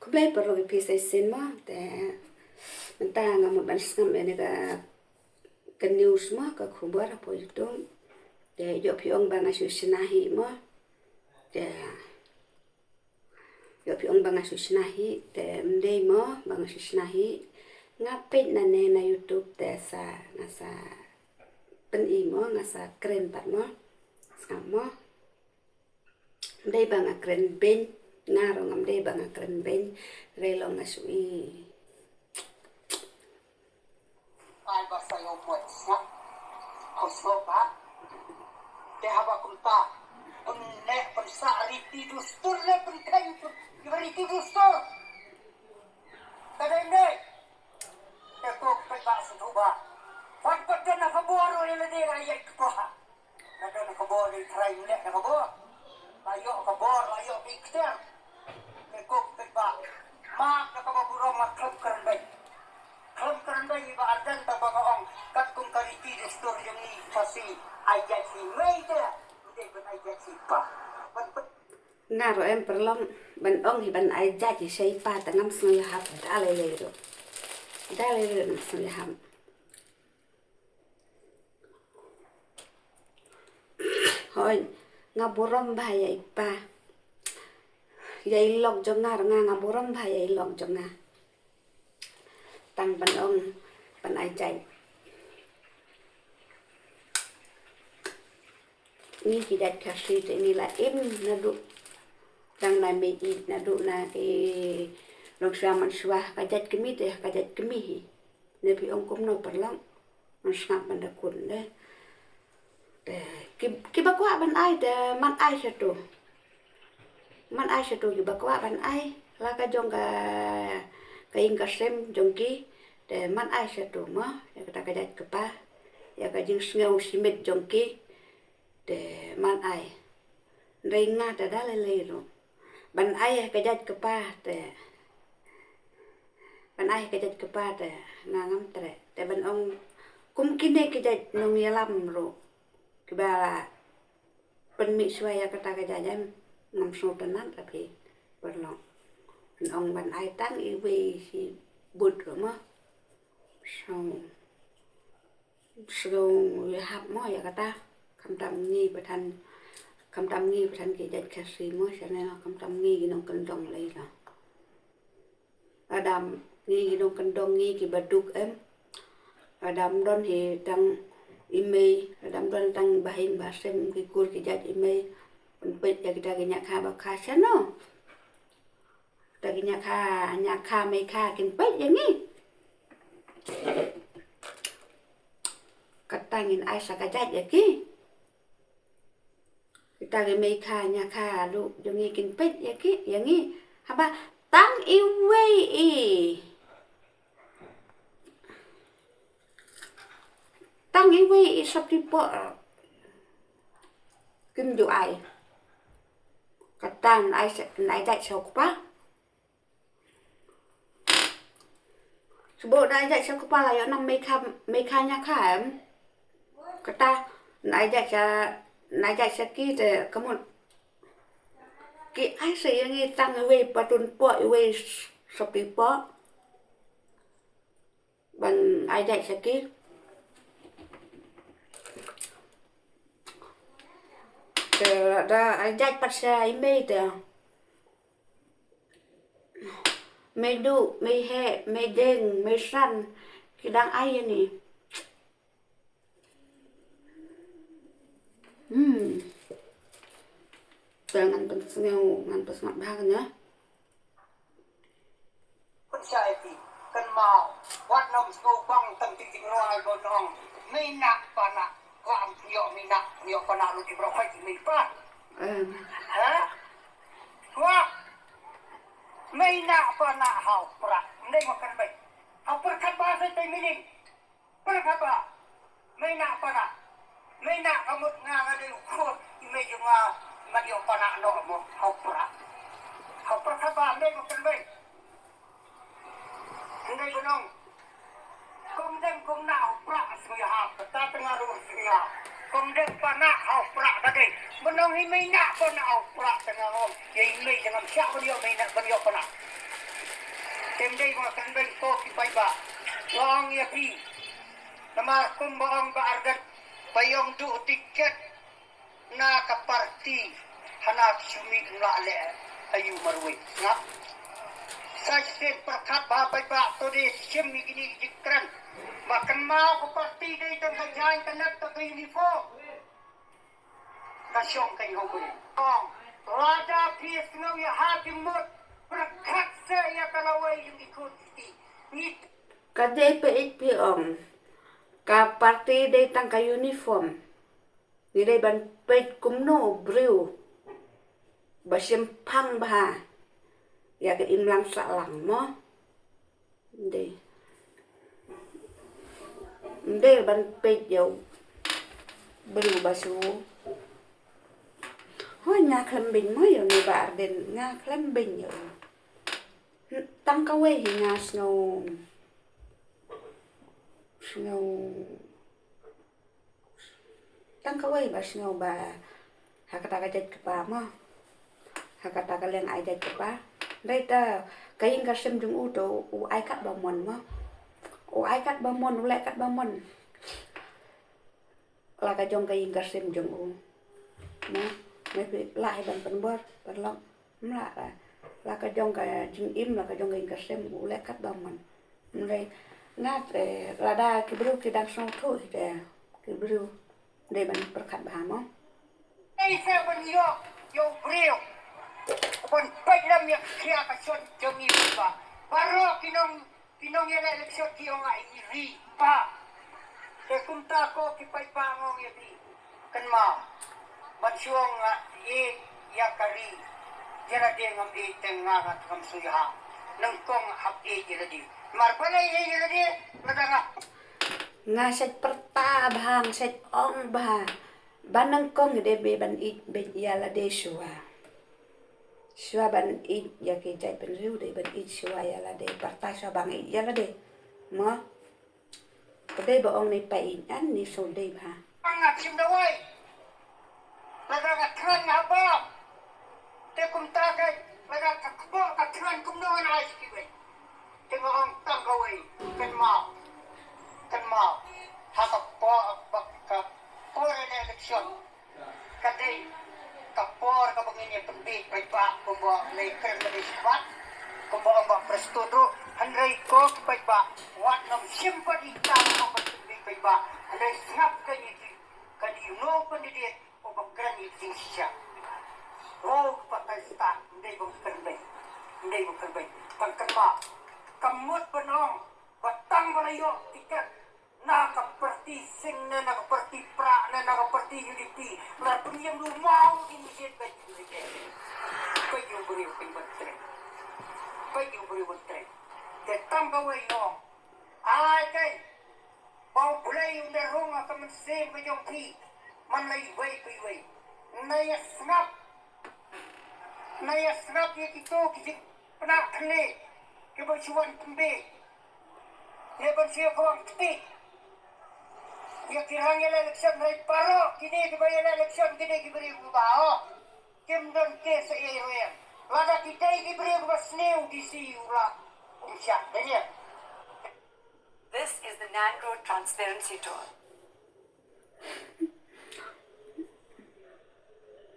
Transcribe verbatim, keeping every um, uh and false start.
Khublei paralok ïa phi sa shisien mo, te mynta nga mut ban sngap ïa kane ka, ka news mo, ka khubor hapoh YouTube. Te ïoh phi ong ba nga shu shna hi mo. Te ïoh phi ong ba nga shu shna hi, te ym dei mo ba nga shu shna hi. Nga peit nangne na YouTube te sa, nga sa pyni mo, nga sa kren pat mo. Sngap mo. Ym dei ba nga kren beiñ, nga ruh ngam dei ba nga kren beiñ, hynrei long nga shu i. Ai ba sa ïoh mut sngap. Khuslok ba. Te haba kumta, pynleh pynsah riti dustur, leh pynkheiñ kiba riti dustur. Ka dei ne. Te ko pynbah sngewthuh ba. Wat pat don na ka bor ïa lade la ïaid kpoh. La don na ka bor, dei trai ym leh na ka bor. La ïoh ka bor, la ïoh ka iktiar. Te ko pynbah. Map na kaba burom, ma khlem kren beiñ. Khlem kren beiñ Bah Ardent, tang ba nga ong katkum ka riti dustur jong ngi Khasi, ai jait hi mei te. Ym dei ban ai jait hi pa. Ban pyn- Nga ruh em paralok, ban ong hi ban ai jait hi sha i pa te ngam sngew ïahap da lei lei ruh. Da lei lei ruh ngam sngew ïahap. Hooid, nga burom bha ïa i pa. Ïa i lok jong nga ruh nga, nga burom bha ïa i lok jong nga. Tang ban ong ban ai jait. Ngi ki jait Khasi te ngi la im naduh dang na mei ïeit, naduh na ki longshuwa manshuwa, ka jait kmie te ka jait kmie hi. Ne phi ong kumno paralok? Ngan sngap ban da kut de. Te ki, kiba kwah ban ai te man ai shatu. Man ai shatu kiba kwah ban ai. La ka jong ka, ka ïing ka sem jong ki. Te man ai shatu mo, ïa kata ka jait kpa. Ïa ka jingsngew shimet jong ki. Te man ai. Hynrei nga te da lei lei ruh. Ban ai ha ka jait kpa te. Ban ai ha ka jait kpa te nga ngam treh. Te ban ong kum kine ki jait nongïalam ruh, kiba la pynmih shuwa ïa kata ka jait em, ngam sngewtynnat la phi paralok. Ban ong ban ai tang iwei shi bud ruh mo. Sngew Sngew ïahap mo ïa kata. Khamtam ngi pathan, khamtam ngi pathan ki jait Khasi mo, shane khamtam ngi ki nongkyndong lei la. Lada ngi ki nongkyndong ngi kiba duk em. Lada ym don hi tang i mei, lada ym don tang ba hing ba sem ki kur ki jait i mei. Pynpeit ïa kita ki ñiah kha ba kha shano. Ta ki ñiah kha, ñiah kha mei kha kin peit ïa ngi. Kata ngin ai sa ka jait ïa ki. Kita ki mei kha ñiah kha ruh jong ngi kin peit ïa ki, ïa ngi. Haba tang iwei i. Tang iwei i sopti poh. Kim ju ai. Kata ngan ai sa, ngan ai jait sha u kpa. Shu buh ngan ai jait sha u kpa la ïoh nam mei kha, mei kha ñiah kha em. Kata ngan ai jait sha, ngan ai jait sha ki te ka mut. Ki ai sa ïa ngi tang iwei patun poh, iwei sopti poh. Ban ai jait sha ki. Te lada ai jait pat sha i mei te. Mei duh, mei heh, mei deng, mei san. Ki dang ai ïa ngi. Hmm. Te ngan pynsngew, ngan pynsngew bha kane. Pynshai phi, kynmaw, wat nym sngewbang tang tik tik nrwai ba nong. Mei nah pa nah, kwah ym pynïoh mei nah, pynïoh pa nah lut ki brok hai ki mei pa. Em. Ha? Kwah. Mei nah pa nah ha u prah. Mdei ma kan mei. Ha u prah khat ba sa tai miling. Pyrkhat ba mei nah pa nah. Mei nah ka mut nga nga dei u khun, i mei jong nga, nga dei u pa nah noh mo, ha u prah. Ha u prah khat ba mei mo pynbei. Mei mo nong. Kong deng kong nah ha u prah, sngew ïa ha, kata te nga ruh sngew ïa. Kong deng pa nah ha u prah ka dei. Mo nong, i mei nah pa nah ha u prah te nga ong. Ïa i mei jong nga, ym shah ban ïoh mei nah, ban ïoh pa nah. Em dei ba kren beiñ ko ki paidbah. Ba ong ïa phi. Namar kumba ong Bah Ardent, ba ïong duh tiket na ka parti hana ka shu mih, ym lah leh aïu marwei. Ngap. Sa shisien pyrkhat bha paidbah, to dei shim ïa kine ki jingkren. Ba kynmaw ka parti dei tang ka jaiñ ka nep tang ka uniform. Ka shong ka ïoh bri. Ong, lada phi sngew ïa ha ki mut, pyrkhat se ïa ka lawei jong ki khun ki kti. Ngi Ka dei peit phi ong. Ka parti dei tang ka uniform. Ngi dei ban peit kumno u briew ba shemphang bha ïa ka imlang sahlang mo. Dei. Dei ban peit ïa u briew ba shu. Hooid nga khlem beiñ mo ïa une Bah Ardent, nga khlem beiñ ïa u. Tang kawei hi nga sngew, sngew, tang kawei ba sngew ba ha kata ka jait kpa mo, ha kata ka liang ai jait kpa. Hynrei ta ka ïing ka sem jong u to u ai kat ba mon mo, u ai kat ba mon, u leh kat ba mon. La ka jong ka ïing ka sem jong u. Na, me phi lah hi ban pynbor, pynlong. Ym lah ka. La ka jong ka jingim, la ka jong ka ïing ka sem, u leh kat ba mon. Ym lei. Nga te, lada ki briew ki dang sngewthuh hi te, ki briew dei ban pyrkhat bha mo. Ei se ban ïoh, ïoh briew. Ban peit lem ïa ka khia ka shon jong ngi ba. Baroh ki nong Ki nongïaleh election ki ong nga i ri ba. Te kumta ko ki paidbah nga ong ïa phi. Kynmaw. Ban shu ong nga ïeit ïa ka ri. Ïa lade ngam ïeit te nga nga ngam shu ïa. Nyngkong hap ïeit ïa lade. Mar ba la ïeit ïa lade lada nga. Nga shait pyrta bha, nga shait ong bha. Ba nyngkong de be ban ïeit beit ïa lade shuwa. Shuwa ban ïeit ïa ki jaitbynriew dei ban ïeit shuwa ïa lade, pyrta shuwa ban ïeit ïa lade. Mo. Ka dei ba ong ne pa ïeit an ne shu dei bha. Nga shim da wei. Lada ka thngan nga bam. Te kumta ka, lada ka kpoh ka thngan kumno ngan ai sha kiwei. Te nga ong tang kawei, kynmaw. Kynmaw. Ha ka por, ka por election. Ka dei ka por kaba ngin ïa pynbiej paidbah kumba lei kren lei shuwa. Kumba ong Bah Prestone ruh, hynrei ko ki paidbah wat ngam shim pat ïa kita ruh ban pynbiej paidbah. Hynrei sngap ka ïa ki, ka dei uno u candidate uba kren ïa ki jingshisha. Ko ki paidbah ym dei ban pynbiej, ym dei ban pynbiej. Tang kynmaw, ka mut ban ong ba tang ba la ïoh tiket na ka parti Sing ne na ka parti Prah ne na ka parti U D P. La pynïeng du maw ki ngisit ba ki ngisit. Ba ïoh briew pyn ban trei. Ba ïoh briew ban trei. Te tang kawei ong. Ai kai. Ba U Blei un da rung ha ka mynsiem ka jong phi. Man la iwei pa iwei. Na ïa sngap. Na ïa sngap ïa kito ki jingpynah khyndiat kiba shu wan pynbiej. Ne ban shu ïa kawang kti. Ïa ki rang ïa la election hynrei baroh kine kiba ïa la election kine ki briew ba ho. Kim don case ïa i ruh ïa. Lada ki dei ki briew ba sniew D C u la um shah. Dei ïa. This is the Nangro Transparency Tour.